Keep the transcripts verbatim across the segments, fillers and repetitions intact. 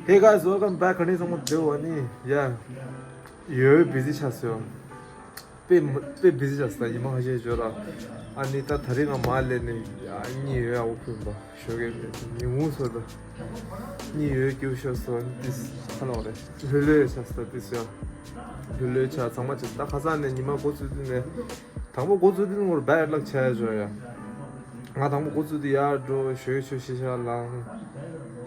Hey guys, welcome back. ག་ནས་ཚང་མ་བདེ་བ་ནི། ཡ། ཡོད་བི་ཟི་ཆགས་སོང་། དཔེ་མ་དཔེ་བི་ཟི་ཆགས་སོང་ད་ཉི་མ་ཁ་ཤས་འགྱོ་ར། ཨ་ནི་ད་ད་རིང་ང་མར་སླེབས་ནས་ཡ་གཉིད་ཡོད་ཡག་པོ་ཁུག་པ་ཞོགས་ཀས་ཉིན་གུང་སོ་ད། གཉིད་ཡོད་སྐྱིད་པོ་ཤོར་སོང་། ཨ་ནི་ཏིས་ཁ་ལོག་རེད། ལྷོད་ལྷོད་ཆགས་སོང་ད་ཏིས་ཡ། ལྷོད་ལྷོད་ཆགས་ཚང་མ་ཆགས་ད་ཁ་སང་ནས་ཉི་མ་འགོ་བཙུགས་དུས་ནས། དང་པོ་འགོ་བཙུགས་དུས་ངོར་བེ་ཌི་ལག་ཆགས་ཡ་འགྱོ་ཡ། ང་དང་པོ་འགོ་བཙུགས་དུས་ཡར་འགྲོ་ཞོགས་ཞོགས་ཤི་ཆ་ལངས།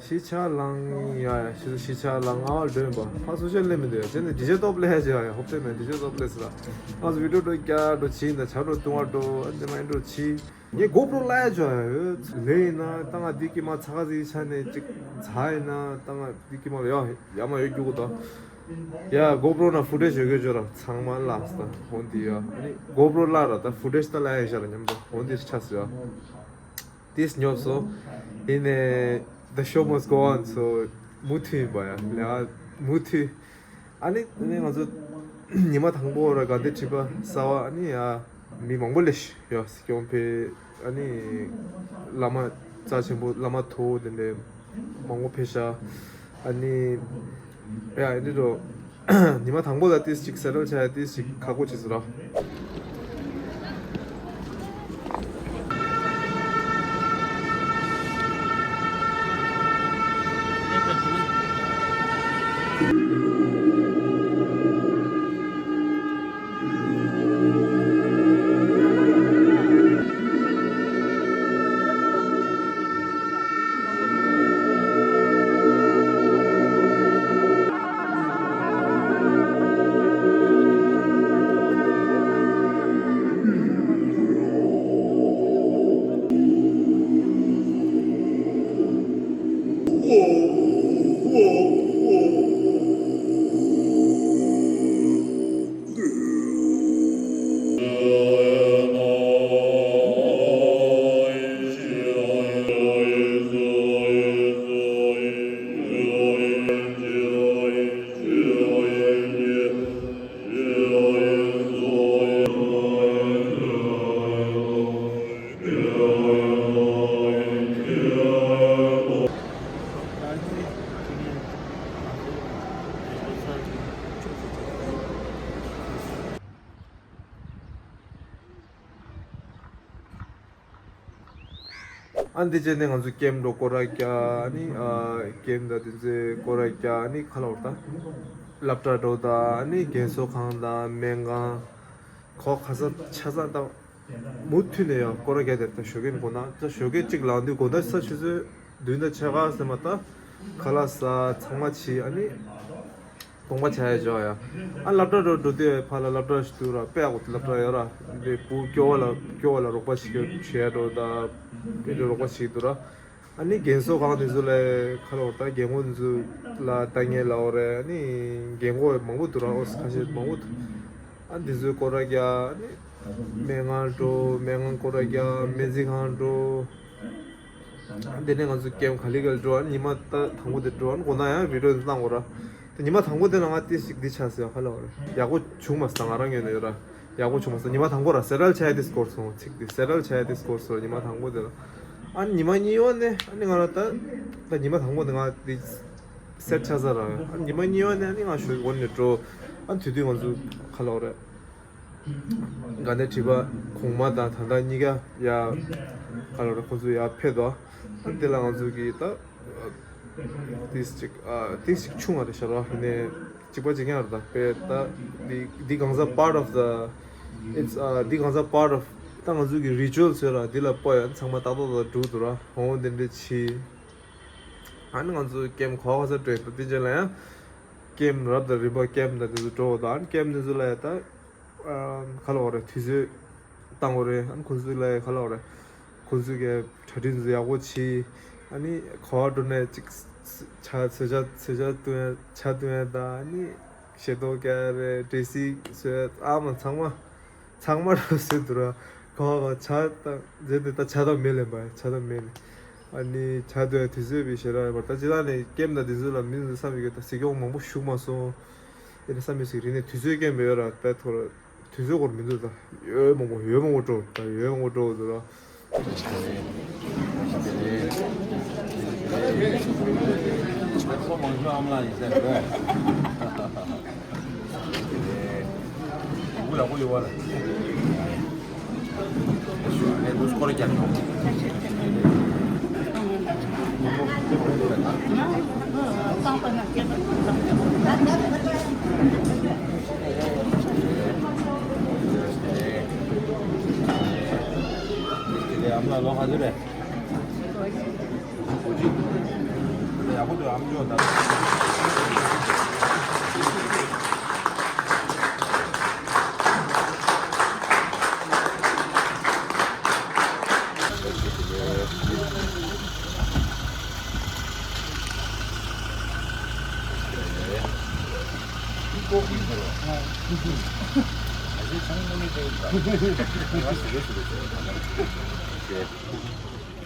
ཤི་ཆ་ལངས་ཡ་ཡ་ཤི་ཤི་ཆ་ལངས་ང་བ་ལོན་པ་ཕ་སུ་ཤ་ལེ་མི་འདུག་ཡ་བྱས་ནས་ཌི་ཇེ་ཊོབ་ལེ་ཡ་ཇེ་ཡ་ཧོབ་ཏེ་མེད་ཌི་ཇེ་ཊོབ་ལེ་སི་ལ། ང་ཚོ་བི་ཌིའོ་འགྲོ་རྒྱ་འགྲོ་ཕྱིན་ད་ཆ་འགྲོ་བཏུང་བ་འགྲོ་ཨ་ནི་མ་ཡིན་འགྲོ་ཕྱིན། ངས་གོ་པྲོ་ལ་ཡ་ཇོ་ཡ་ཡོད་ལེ་ཡིན་ན་ད་ང་འདི་ཀི་མ་ཚ་ག་ཟིག་ཆ་ནས་ཅིག་ཚ་ཡིན་ན་ད་ང་འདི་ཀི་མ་ཡ་ཡ་མ་ཡོད་རྒྱུ་གོ་ད། ཡ་གོ་པྲོ་ན་ཕུ་ཊེཇ་ཡོད་གི་ཇོ་ར་ཚང་མ་ལ་སི་ད་ཧོན་དི་ཡ་ཨ་ནི་གོ་པྲོ་ལ་ར་ད་ཕུ་ཊེཇ་ད་ལ་ཡ་ཤ་ར་ཉམས་ད་ཧོན་དི་ཆ་སི་ཡ། ཏིས་ཉོབ་སོ། ཡིན་ནས་the show must go on so མུ་མཐུད་ཡིན་པ་ཡ་ལས་ཨ་མུ་མཐུད། ཨ་ནི་ཨ་ནི་ང་ཚོ་ཉི་མ་དང་པོ་ར་དགའ་ལྡན་ཁྲི་པ་གསར་བ་ཨ་ནི་ཡ་མི་མང་པོ་ལས་ཡ་སི་སྐྱོང་ཕེ་ཨ་ནི་བླ་མ་རྩ་ཆེན་པོ་བླ་མ་མཐོ་བོ་དེ་འདྲའི་མང་པོ་ཕེ་ཤ་ཨ་ནི་ཡ་ཨ་ནི་རོ། ཉི་མ་དང་པོ་ལ་ཏིས་ཅིག་སེ་ཊལ་བྱ་ཡ་ཏིས་ཅིག་ཁག་པོ་བྱེད་ཟེར་རོ། ཨ་འདི་བྱས་ནས་ང་ཚོ་ཀེམ་འགྲོ་སྐོར་ར་རྒྱག་ཨ་ནི་ཨ་ཀེམ་དང་དེ་ཚོའི་སྐོར་ར་རྒྱག་ཨ་ནི་ཁ་ལོར་དང་སློབ་གྲྭ་འགྲོ་དང་ཨ་ནི་རྒན་གསོ་ཁང་དང་སྨན་ཁང་གོ་ག་ས་ཆ་ཚང་དང་མུ་མཐུད་ནས་ཡང་སྐོར་ར་རྒྱག་དེ་ད་ཞོགས་ཀས་དགོང་དག་ད་ཞོགས་ཀས་གཅིག་ལངས་དུས་དགོང་དག་ས་ཆུ་ཚོད་བདུན་དང་ཕྱེད་ཀ་ཟེར་མ་ད་ཁ་ལག་ཟ་ཚང་མ་བྱས་ཨ་ནི། གཏོང་པ་བྱ་ཡ་འཇོག་ཡ། ཨ་སློབ་གྲྭ་རུ་འགྲོ་དུས་ཕར་ལ་སློབ་གྲྭ་ཞིག་འདུག་ར་དཔེ་ཡག་པོ་སློབ་གྲྭ་ཡོད་ར། འདི་བུ་སྐྱོ་བ་ལ་སྐྱོ་བ་ལ་རོགས་པ་ཞིག་བྱེད་ཡ་འགྲོ་ད། དཔེ་འདྲ་རོགས་པ་ཞིག་འདུག་ར། ཨ་ནི་རྒན་གསོ་ཁང་དེ་ཚོ་ལ་ཁ་ལོ་ད་རྒན་གོག་ཚོ་ལ་ལྟ་མཁན་ལ་འོ་རེད། ཨ་ནི་རྒན་གོག་མང་པོ་འདུག་ར། ཨོ་ཁ་ཤས་མང་པོ་འདུག་ཨ་འདི་ཚོའི་སྐོར་ར་རྒྱག་ཨ་ནི་སྨན་ཁང་འགྲོ། སྨན་ཁང་སྐོར་ར་རྒྱག་སྨན་རྩིས་ཁང་འགྲོ། དེ་ནས་ང་ཚོ་ཀེམ་ག་ལེ་ག་ལེ་འགྲོ་བ་ཉི་མ་ད་དང་པོ་དེ་འགྲོ་བ་དགོང་དག་ཡང་བི་ཌིའོ་འདི་བཏང་དགོས་ར། དེ་ཉི་མ་དང་པོ་དེ་ལ་ང་ཏིས་ཅིག་འདི་ཆགས་སོང་ཡ་ཧ་ལ་བ་རེད། ཡག་པོ་བྱུང་མ་སོང་ང་རང་ངོས་ནས་ཡོད་ར། ཡག་པོ་བྱུང་མ་སོང་ཉི་མ་དང་པོ་ར་སེ་རལ་ཆ་ཡ་ཏིས་སྐོར་སོང་ཚིག་དེ་སེ་རལ་ཆ་ཡ་ཏིས་སྐོར་སོང་ཉི་མ་དང་པོ་དེ་ལ། ཨ་ནི་ཉི་མ་གཉིས་པ་ནས་ཨ་ནི་ང་ར་ད་ད་ཉི་མ་དང་པོ་དེ་ང་འདི་སེ་ཊི་ཆགས་ས་ར། ཨ་ནི་ཉི་མ་གཉིས་པ་ནས་ཨ་ནི་ང་ཞོགས་འོན་ནས་འགྲོ། ཨ་ནི་དུས་དུས་ང་ཚོ་ཧ་ལ་བ་རེད། དགའ་ལྡན་ཁྲི་པ་གོང་མ་དང་ད་ལྟ་གཉིས་ཀ་ཡ་ག་ལ་རེ་ཁོ་ཚོ་ཡ་ཕེབས་དོ། ཨ་དེ་ལ་ང་ཚོ་གི་ད་ཏིས་ཅིག་ཨ་ཏིས་ཅིག་ཆུང་བ་རེད་ཤག་ར། ནས་གཅིག་པ་གཅིག་རྐྱང་རེད། ད་དཔེ་ད་འདི་འདི་གང་ཟག་part of the it's uh འདི་གང་ཟག་part of ད་ང་ཚོ་གི་རི་ཅུ་ཨལ་ཟེར་ར། འདི་ལ་སྤོ་ཡ་ཚང་མ་ཏག་ཏག་ཏག་འགྲུབ་འདུག་ར། ཧོང་དེ་འདྲ་ཆི། ཨ་ནི་ང་ཚོ་ཀེམ་གོ་ག་ས་སྤྲད་ད་དེ་རྗེས་ལ་ཡང་ཀེམ་རབ་དང་རིམ་པ་ཀེམ་དང་དེ་ཚོ་འགྲོ་དང་ཨ་ནི་ཀེམ་དེ་ཚོ་ལ་ཡ་ད། ཨམ་ག་ལ་བ་རེད། དུས་ཚོད་བཏང་བ་རེད། ཨ་ནི་ཁོང་ཚོ་ལ་ག་ལ་བ་རེད། ཁོང་ཚོ་གི་གྲ་སྒྲིག་ཚོ་ཡག་པོ་བྱས། ཨ་ནི་ག་བ་འགྲོ་ནས་ཅིག་ཆ་ཚོད་ཆ་ཚོད་ཆ་བཏོན་ཆ་བཏོན་ཡ་དང་ཨ་ནི་ཤེ་ཏོག་ག་རེད། འབྲས་སིལ་བཟོས་ཨ་མ་ཚང་མ་ཚང་མ་ར་བཟོས་འདུག་ར། ག་བ་ག་ཆ་དང་རྗེས་འདི་ད་ཆ་དང་མེ་ལེན་པ་ཆ་དང་མེ་ལེན། ཨ་ནི་ཆ་དོན་དུས་ཚོད་པའི་ཞེ་དྲག་ཡོད་པ་ད་ཅི་ད་ནས་ཀེམ་དང་དེ་ཚོ་ལ་མི་འདུག་བསམ་ཡོད་གི་ད་གཟིགས་སྐྱོང་མང་པོ་ཞུགས་མ་སོང་། དེ་ནས་བསམ་ཡོད་ཟིག་རིང་ནས་དུས་ཚོད་ཀེམ་པ་ཡོད་ར་དཔེ་ཐོག་ར། དུས་ཚོད་སྐོར་མི་འདུག་ད་ཡོད་མང་པོ་ཡོད་མང་པོ་འགྲོ་ད་ཡོད་མང་པོ་འགྲོ་འདུག་ར། ཁོང་ཚོ་ཨ་མ་ལགས་ཡིན་ས་རེད། ལུ་གུ་ཡག་པོ་ཡོད་པ་རེད། ཨེ་ལུ་སྐོར་རྒྱག་ཆོག་ཨ་མ་ལགས་ལོ་ག་ཚོད་རེད། ཡག་པོ་འདུག་ཨ་མ་ལགས་ད།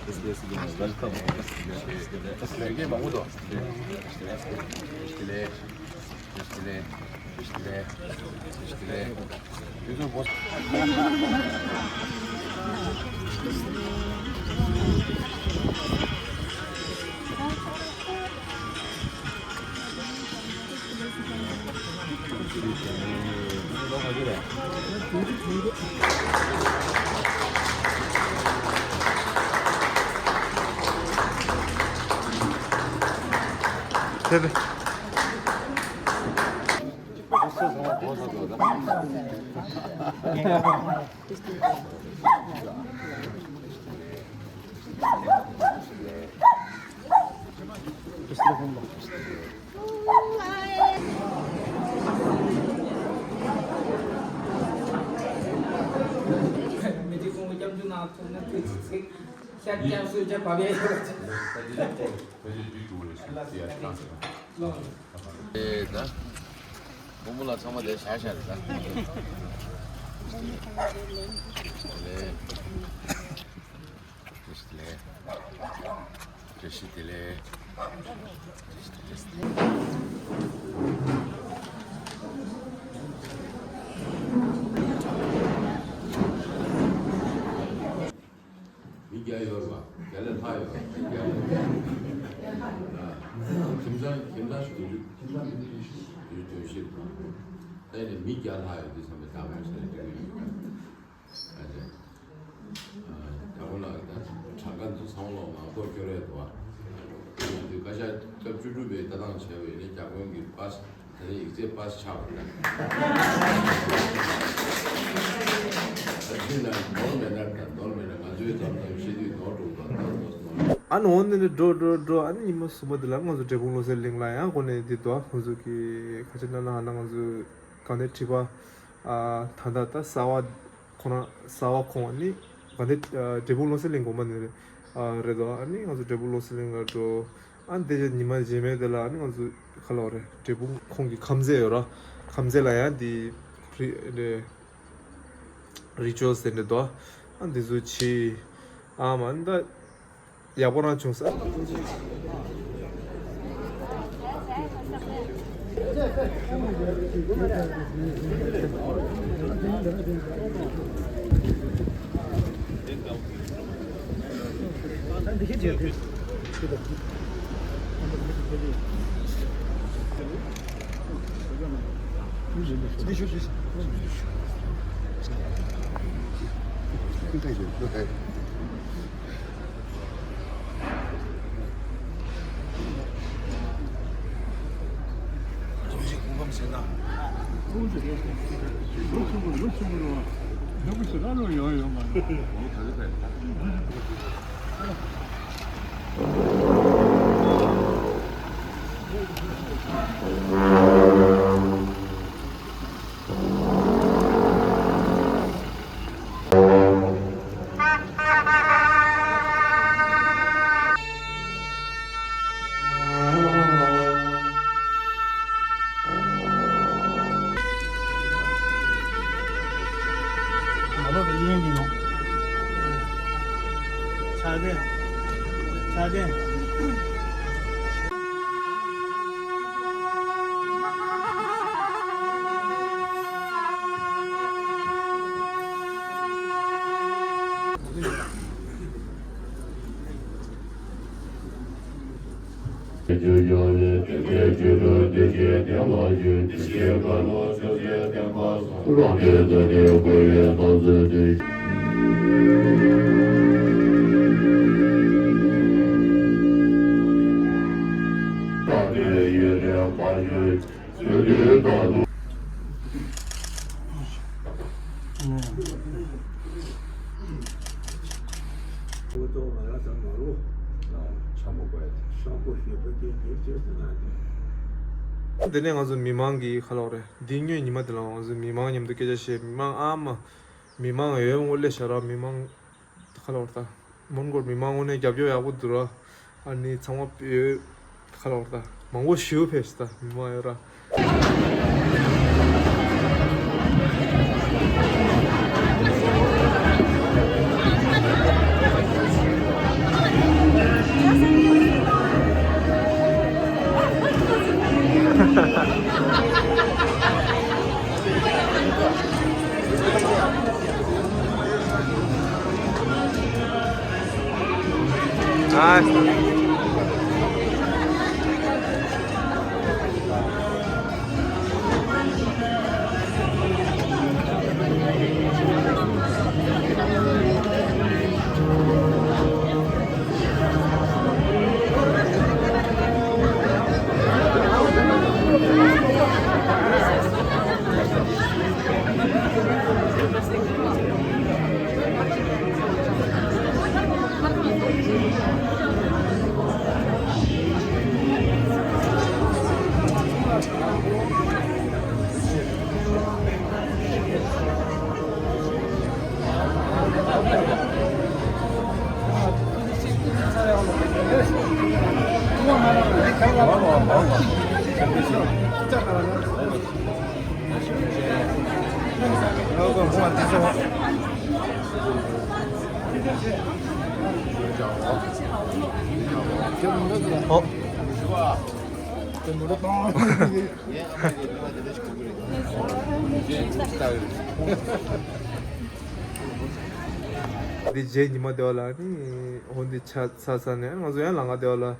Yes, yes, yes, welcome. ལས་ཀ་མང་པོ་འདུག་ལས། ལས། ལས། ལས། ལས། ཡུ་ཐུབ་བོ། མི་དེ་ཁོང་གི་སྐྱབས་འཇུག་ནང་ཐུག་ན་ཐུག་ཅིག་ཚིག་ཤར་སྐྱབས་སུ་བཅར་བ་བས། ཨེ་ད། བུ་མོ་ལ་ཚང་མ་དེ་བཞག་བཞག་རེད་ད། ལེ། བཀྲ་ཤིས་བདེ་ལེགས། བཀྲ་ཤིས་བདེ་ལེགས། བཀྲ་ཤིས་བདེ་ལེགས། མི་བརྒྱ་ཡོད་རེད་པ། བརྒྱ་ལས་ལྷག་ཡོད་རེད་པ། མི་བརྒྱ་ལས། ཁྱིམ་ཚང་ཁྱིམ་ཚང་ཞིག་བདུན་ཅུ། ཁྱིམ་ཚང་བདུན་ཅུ་བདུན་ཅུ་དོན་བཞི་རེད་པ། ཨ་ནི་མི་བརྒྱ་ལྷག་ཡོད་དུས་ཙམ་པའི་བདག་པོའི་ས་ལ་འགྲོ་གི་ཡོད་པ། ཨ་ཅེ། ཨ་ཡག་པོ་ལགས་ད་གྲངས་ཀ་འདི་ཚང་མ་ལོག་མང་ཐོག་སྐྱོར་ཡས་འདུག་ཨ། འདི་བཀའ་ཤག་སྐབས་བཅུ་དྲུག་པའི་ལྟ་སྟངས་བྱས་པ་ཡིན་ན་རྒྱ་དཔོན་གྱི་པཱས། ད་ནི་ཡིག་ཚད་པཱས་ཆགས་པ་རེད། ད་དེ་ན་ནོར་མེད་ན་ད་ནོར་མེད་ན་ང་ཚོའི་འཛམ་ཐང་ཤེས་དུས་ནོར་འགྲོ་གི་འདུག་ནོར་ནོར། ཨ་ནི་འོ་ནི་ནི་འགྲོ་འགྲོ་འགྲོ། ཨ་ནི་ཉི་མ་གསུམ་པ་དེ་ལ་ང་ཚོ་འབྲས་སྤུངས་བློ་གསལ་གླིང་ལ་ཡང་འགོ་ནས་འདི་འདུག་ཨ་ང་ཚོ་གི་ཁ་ཆེ་ན་ན་ཧ་ན་ང་ཚོ་གང་ནས་ཁྲི་པ་ཨ་ད་ད་ད་གསར་བ། ཁོ་རང་གསར་བ་ཁོང་ནི་ག་འདི་འབྲས་སྤུངས་བློ་གསལ་གླིང་དགོན་པ་ནས་རེད། ཨ་རེད་དོ། ཨ་ནི་ང་ཚོ་འབྲས་སྤུངས་བློ་གསལ་གླིང་ལ་འགྲོ། ཨ་ནི་དེ་རྗེས་ཉི་མ་རྗེས་མའི་དེ་ལ་ཨ་ནི་ང་ཚོ་ག་ལ་བ་རེད། འབྲས་སྤུངས་ཁོང་གི་ཁམས་ཚན་ཡོད་ར། ཁམས་ཚན་ལ་ཡང་འདི་རི་རེད། རི་ཅོ་ཟེར་འདྲ་དོ། ཨ་འདི་ཚོ་ཆི། ཨ་མ་ཨ་ནི་ད། ཡག་པོ་རང་བྱུང་ས། འདི་ནས་ང་ཚོ་མི་མང་གི་ཁ་ལོག་རེད། འདི་སྔོན་ཉི་མ་དེ་ལ་ང་ཚོ་མི་མང་མཉམ་དུ་སྐད་ཆ་བཤད། མི་མང་ཨ་མ། མི་མང་ཡོད་མོ་ལས་ཤ་ར། མི་མང་ཁ་ལོག་རེད་ད། མོན་གྷོར་མི་མང་དངོས་གནས་རྒྱབ་སྐྱོར་ཡག་པོ་འདུག་ར། ཨ་ནི་ཚང་མ་ཡོད་ཁ་ལོག་རེད་ད། མང་པོ་ཞེ་པོ་ཕེབས་ཤག་ད་མི་མང་ཡོད་ར། ཨོ། འདི་རྗེས་ཉི་མ་དེ་བ་ལ་ནི་འོ་འདི་ཆ་ཚ་ཚ་ནས་ང་ཚོ་ཡང་ལང་ཀ་དེ་བ་ལ་ཨ།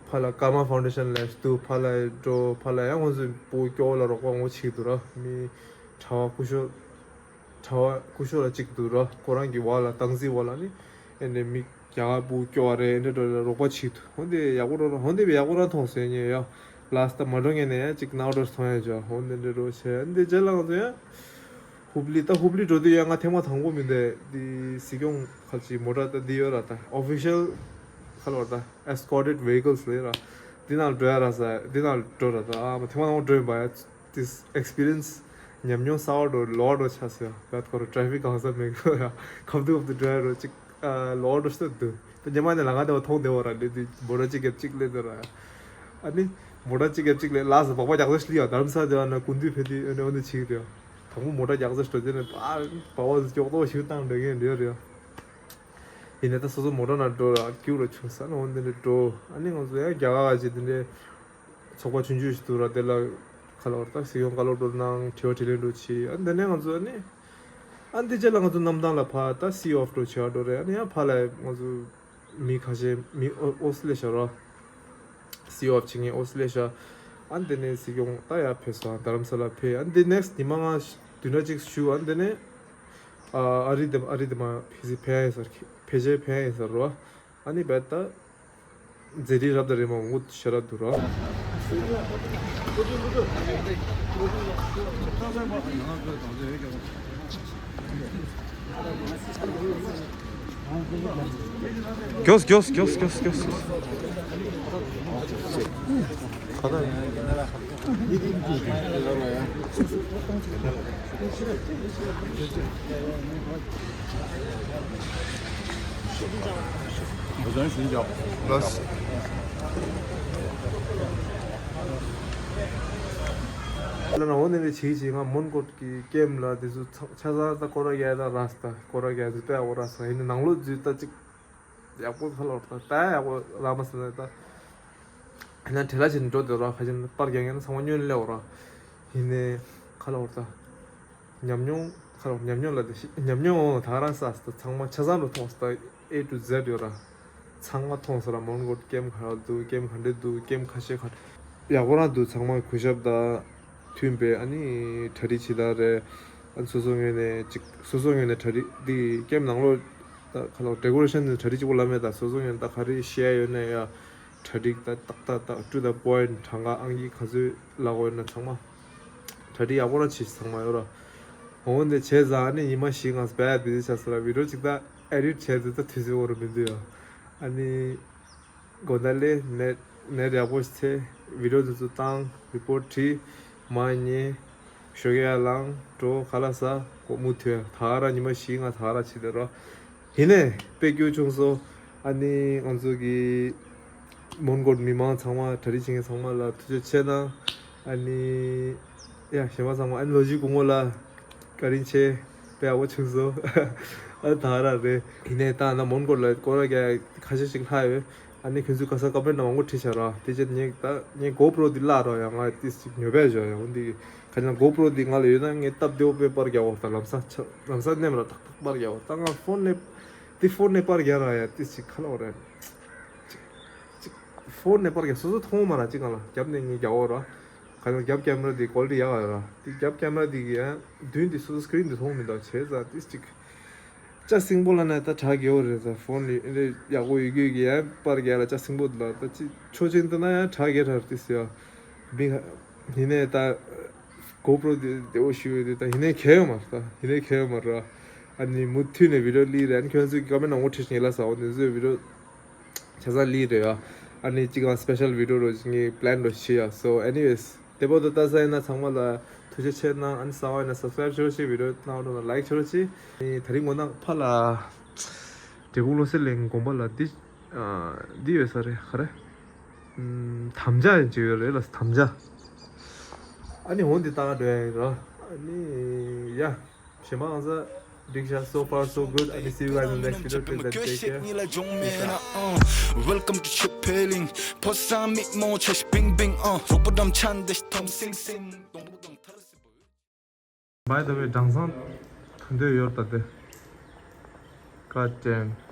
ཕར་ལ་ཀརྨ་ཕའུན་ཌེ་ཤན་ལ་ཞུ། ཕར་ལ་འགྲོ། ཕར་ལ་ཡང་ང་ཚོ་བུ་སྐྱོ་བོ་ལ་རོགས་པ་ངོ་ཆིག་འདུག་ར། མི་གྲྭ་བ་སྐུ་ཞབས། གྲྭ་བ་སྐུ་ཞབས་ལ་གཅིག་འདུག་ར། ཁོ་རང་གི་བ་ལ་སྟངས་འཛིན་བ་ལ་ནི་ཨེ་འདྲ་མི་རྒྱ་གར་བུ་སྐྱོ་བ་རེད། ཨེ་འདྲ་འགྲོ་ལ་རོགས་པ་གཅིག་འདུག་འོན་ཏེ་ཡག་པོ་རོ་ར། འོན་ཏེ་ཡག་པོ་རང་མཐོང་ཟེར་ཉེ་ཡ། ལ་སྟ་མ་འགྲོ་ངེས་ནས་ཡ་གཅིག་ནའོ་འགྲོ་མཐོང་ཡ་ཅོ། འོན་ཏེ་འདྲ་འགྲོ་བྱས་འདི་རྗེས་ལ་ང་ཚོ་ཡ། ཧུབ་ལི་ད་ཧུབ་ལི་འགྲོ་དུས་ཡ་ང་ཐེངས་མ་དང་པོ་མིན་ཏེ་འདི་སྲིད་སྐྱོང་ཁ་ཅིག་མོ་ཊ་ད་འདི་ཡོད་ར། ད་ཨོ་ཕི་ཤལ་ཁ་ལོ་ད་ཨེ་སི་ཀོ་ཊེཌ་ཝེ་ཧི་ཀལ་སི་ལ་ཡོད་ར། འདི་ནང་འགྲོ་ཡ་ར་ས་འདི་ནང་འགྲོ་ར། ད་ཨ་མ་ཐེངས་མ་དང་པོ་འགྲོ་ཡིན་པ་ཡ། This experience ཉམས་མྱོང་གསར་བ་འགྲོ་ལོ་འགྲོ་ཆགས་སོང་ཡ། བད་ཁོ་ར་ཊེ་ཕིག་གང་ས་མེད་གི་ཡ། ཁབ་ཏུ་ཁབ་ཏུ་འགྲོ་ཡ་རོ་ཅིག་ལོ་འགྲོ་ཤི་ད་འདུག་ད་ཉི་མ་ནས་ལ་ང་དེ་བ་མཐོང་བདེ་བ་ར། འདི་འདི་མོ་ཊ་གཅིག་རྒྱབ་གཅིག་ལེན་འདུག་ར། ཨ་ནི་མོ་ཊ་གཅིག་རྒྱབ་གཅིག་ལེན་ལ་སི་སྦག་པ་རྒྱག་ས་ཤི་ལི་ཡ། དྷ་རམ་ས་དེ་བ་ན་ཀུན་འདུས་ཕེ་དུས་ཨ་ནི་འོ་འདི་ཆིག་རེད་ཡ། དང་པོ་མོ་ཊ་རྒྱག་ས་ཤི་འགྲོ་དེ་ནས་ཨ་སྦག་པ་ཅོག་ཏོ་ཤི་བཏང་འགྲོ་མཁན་རེད་ཡ། ཡིན་ནའི་ད་སོ་སོ་མོ་ཊ་ནང་འགྲོ་ར་ཀྱུ་ར་བྱུང་ས་ན་འོ་འདི་འདྲ་འགྲོ། ཨ་ནི་ང་ཚོ་ཡ་རྒྱ་གར་ག་ཅིག་དེ་འདྲའི་ཚོགས་པ་ཆུང་ཆུང་ཞིག་འདུག་ར། དེ་ལ་ཁ་ལོ་བར་ད་སྲིད་སྐྱོང་བཀའ་སློབ་འགྲོ་གནང་། དྲི་བ་དྲིས་ལན་འགྲོ་བྱེད། ཨ་འདི་ནས་ང་ཚོ་ཨ་ནི་ཨ་འདི་རྗེས་ལ་ང་ཚོ་གནམ་ཐང་ལ་ཕར་ད་སི་ཨོཕ་འགྲོ་བྱེད་པ་འགྲོ་རེད། ཨ་ནི་ཡང་ཕར་ལ་ང་ཚོ་མི་ཁ་ཤས་མི་ཨོ་ཨོ་སི་ལེ་ཤ་ར་སི་ཨོཕ་བྱེད་མཁན་ཨོ་སི་ལེ་ཤ། ཨ་འདི་ནས་སྲིད་སྐྱོང་ད་ཡར་ཕེབས་སོང་། དྷ་རམ་ས་ལ་ཕེབས། ཨ་འདི་ནེག་སི་ཊི་ཉི་མ་ང་བདུན་ཕྲག་གཅིག་བཞུགས། ཨ་འདི་ནས་ཨ་རི་དེ་ཨ་རི་དེ་མ་ཕེབས་སི་ཕེབས་ཡིན་ཟེར། ཕེབས་ཆེ་ཕེབས་ཡིན་ཟེར་རོ། ཨ་ནི་བད་ད། མཛད་རིམ་རབ་དང་རིམ་པ་མང་པོ་ཞེ་དྲག་འདུག་ར། མགྱོགས་མགྱོགས་མགྱོགས་མགྱོགས་མགྱོགས། ལགས། ལ་ན་འོ་ནི་ནི་བྱེད་ཀྱི་ང་མོན་གྷོ་གི་ཀེམ་ལ་དེ་ཚོ་ཚ་ཆ་ཚང་ད་སྐོར་ར་རྒྱག་ད་ར་ས་ད་སྐོར་ར་རྒྱག་དུས་ད་འོ་ར་ས་ཡིན་ནི་ནང་ལོགས་འཛུལ་ད་ཅིག་ཡག་པོ་ཁ་ལོ་ད་ད་ཡག་པོ་ལ་མ་ས་ན་ད་ཡིན་ན་བྲེལ་ལ་བྱེད་ནི་འགྲོ་དེ་ར། ཁ་ཅིག་པར་རྒྱག་ཡིན་ན་ཚང་མ་སྙོན་ལེ་འོ་ར། ཡིན་ནི་ཁ་ལོ་ད། ཉམས་མྱོང་ཁ་རོག་ཉམས་མྱོང་ལ་དེ་ཤི་ཉམས་མྱོང་ད་རང་ས་ས་ཚང་མ་ཆ་ཚང་རུ་མཐོང་ས་ཨེ་ཊུ་ཛེ་ཌི་ཡོད་ར། ཚང་མ་མཐོང་སོང་ར། མོན་གྷོ་ཀེམ་ག་རེ་འདུག་ཀེམ་ག་འདྲ་འདུག་ཀེམ་ཁ་ཤས་ག་ཡག་པོ་རང་འདུག་ཚང་མ་གུས་ཞབས་དང་མཐུན་པའི། ཨ་ནི་གྲ་སྒྲིག་བྱེད་སྟངས་རེད། ཨ་ནི་སོ་སོ་ངོས་ནས་ཅིག་སོ་སོ་ངོས་ནས་གྲ་སྒྲིག་འདི་ཀེམ་ནང་ལོགས་ད་ག་ལ་ཌེ་ཀོ་རེ་ཤན་འདི་གྲ་སྒྲིག་གཅིག་པོ་ལབ་མེད། ད་སོ་སོ་ངོས་ནས་ད་ག་རེ་བཤད་ཡོད་ན་ཡ་གྲ་སྒྲིག་ད་ཏག་ཏག་ཏག to the point གྲངས་ཀ་ཨང་ཀི་ག་ཚོད་ལབ་དགོས་ཡོད་ན་ཚང་མ་གྲ་སྒྲིག་ཡག་པོ་རང་བྱེད་ཚང་མ་ཡོད་ར། འོ་འདི་བྱས་ཙང་ཨ་ནི་ཉི་མ་བཞི་ལྔ་བས་བི་ཟི་ཆགས་སོང་ར། བི་ཌི་ཡོ་ཅིག་ད་ཨེ་ཌིཊ་བྱས་ཏེ་ད་དུས་ཚོད་འོར་མི་འདུག་ཡ། ཨ་ནི་དགོང་དག་ལས་ནེཊ་ནེཊ་ཡག་པོ་ཞིག་ཚེ་བི་ཌི་ཡོ་འདི་ཚོ་བཏང་རི་པོར་ཊི་བྲིས་མར་ཉལ་ཞོགས་ཀས་ཡར་ལངས་འགྲོ་ཁ་ལག་ཟ་གོ་མུ་མཐུད་ད་ག་རང་ཉི་མ་བཞི་ལྔ་ད་ག་རང་བྱེད་དེ་རོ། ཡིན་ནའི་དཔེ་སྐྱིད་པོ་བྱུང་སོང་། ཨ་ནི་ང་ཚོ་གི་མོན་གྷོ་མི་མང་ཚང་མ་གྲ་སྒྲིག་བྱེད་མཁན་ཚང་མ་ལ་ཐུགས་རྗེ་ཆེ་གནང་། ཨ་ནི་ཡ་གཞན་པ་ཚང་མ་ཨ་ནི་ལོ་རྒྱུས་དགོང་མོ་ལ་བཀའ་དྲིན་ཆེ། དཔེ་ཡག་པོ་བྱུང་སོང་། ཨ་ད་ག་རང་རེད། ཡིན་ནའི་ད་ན་མོན་གྷོ་ལ་སྐོར་ར་རྒྱག་ཁ་ཤས་ཤིག་ལྷག་ཡོད། ཨ་ནི་ཁྱོད་ཚོས་ག་ས་ཀ་མེན་ཊ་མང་པོ་བྲིས་བཞག་ར། དེ་རྗེས་ངས་ད་ངས་གོ་པྲོ་འདི་བརླག་ར་ཡ། ང་ཏིས་ཅིག་ཉོ་བས་བཞག་ཡ། འོ་འདི་ག་ན་གོ་པྲོ་འདི་ང་ལ་ཡོད་ན་ངས་སྟབས་བདེ་པོ་དཔེ་པར་རྒྱག་འོ། ད་ལམ་སང་ཆ་ལམ་སང་མནན་ར་ཏག་ཏག་པར་རྒྱག་འོ། ད་ང་ཕོན་ནས་འདི་ཕོན་ནས་པར་རྒྱག་ར་ཡ། ཏིས་ཅིག་ག་ལབ་དགོས་རེད། ཅིག་ཅིག་ཕོན་ནས་པར་རྒྱག་སོ་སོ་མཐོང་མ་ར། ཅིག་ང་ལ་རྒྱབ་ནས་ངས་རྒྱག་འོ་ར། ག་ན་རྒྱབ་ཀེམ་ར་འདི་ཀོ་ལི་ཊི་ཡག་ཡོད་ར། འདི་རྒྱབ་ཀེམ་ར་འདི་གི་ཡ་མདུན་འདི་སོ་སོ་སི་ཀི་རིན་འདི་མཐོང་མི་འདུག་བྱས་ཙང་ཏིས་ཅིག་ཅ་སིང་པོ་ལ་ནས་ད་གྲ་རྒྱས་པོ་རེད། ད་ཕོན་ལི་ཨེ་འདྲ་ཡག་པོ་ཡོད་རྒྱུ་གི་ཡ་པར་རྒྱག་ལ་ཅ་སིང་པོ་འདི་ལ་ད་ཅི་ཆོག་ཅིང་ད་ན་ཡ་གྲ་རྒྱས་གྲ་རེད་ཟེར་ཡ། མི་ཡིན་ནའི་ད་གོ་པྲོ་འདི་བདེ་པོ་ཞིག་ཡོད་དུས་ད་ཡིན་ནའི་གལ་ཡོད་མ་རེད། ད་ཡིན་ནའི་གལ་ཡོད་མ་རེད། ཨ་ནི་མུ་མཐུད་ནས་བི་ཌི་ཡོ་ལི་རེད། ཨ་ནི་ཁྱོད་ཚོས་ཀ་མེན་ཊ་ནང་ངོ་ཁྲིད་ཉེ་ལ་ས་འོ་འདི་ཚོའི་བི་ཌི་ཡོ་ཆ་ཚང་ལི་རེད་ཡ། ཨ་ནི་ཅིག་ང་སི་པེ་ཤལ་བི་ཌི་ཡོ་རོ་ངས་པི་ལན་རོ་བྱེད་ཡ། སོ་ཨེ་ནི་ཝེས། དེ་བར་དུ་ལྟ་ས་ཡིན་ན་ཚང་མ་ལ་ཐུགས་རྗེ་ཆེ་གནང་། ཨ་ནི་གསར་པ་ཡིན་ན་སབ་སི་ཀ་རེབ་བྱེད་རོགས་བྱེད། བི་ཌི་ཡོ་གནང་རོགས་གནང་། ལའིཀ་བྱེད་རོགས་བྱེད། ཨ་ནི་དེ་རིང་མགོ་ནག་ཕ་ལ་འབྲས་སྤུངས་བློ་གསལ་གླིང་དགོན་པ་ལ་འདི་ཨ་འདི་ཡོད་ས་རེད། ག་རེ་ཨམ་དམ་བཅའ་ཡིན་ཅིག་ཡོད་རེད་ལ། དམ་བཅའ། ཨ་ནི་འོ་འདི་བཏང་འགྲོ་ཡ་ཡིན་ར། ཨ་ནི་ཡ་གཞན་པ་ཨང་ས་འགྲིག་ཤག So far so good. ཨ་ནི་see you guys in the next video. Till then, take care. Peace out. Welcome to Chippeling. ཕོ་སང་མིག་མོ་ཆེ་ཤི་པིང་པིང་ཨ། རོགས་པ་འགྲམ་ཆན་དེ་ཤི་ཐོམ་སིང་སིང་། By the way, སྦྲང་ཚང་ཐོན་འདོད་ཡོད་ད་དེ། God damn.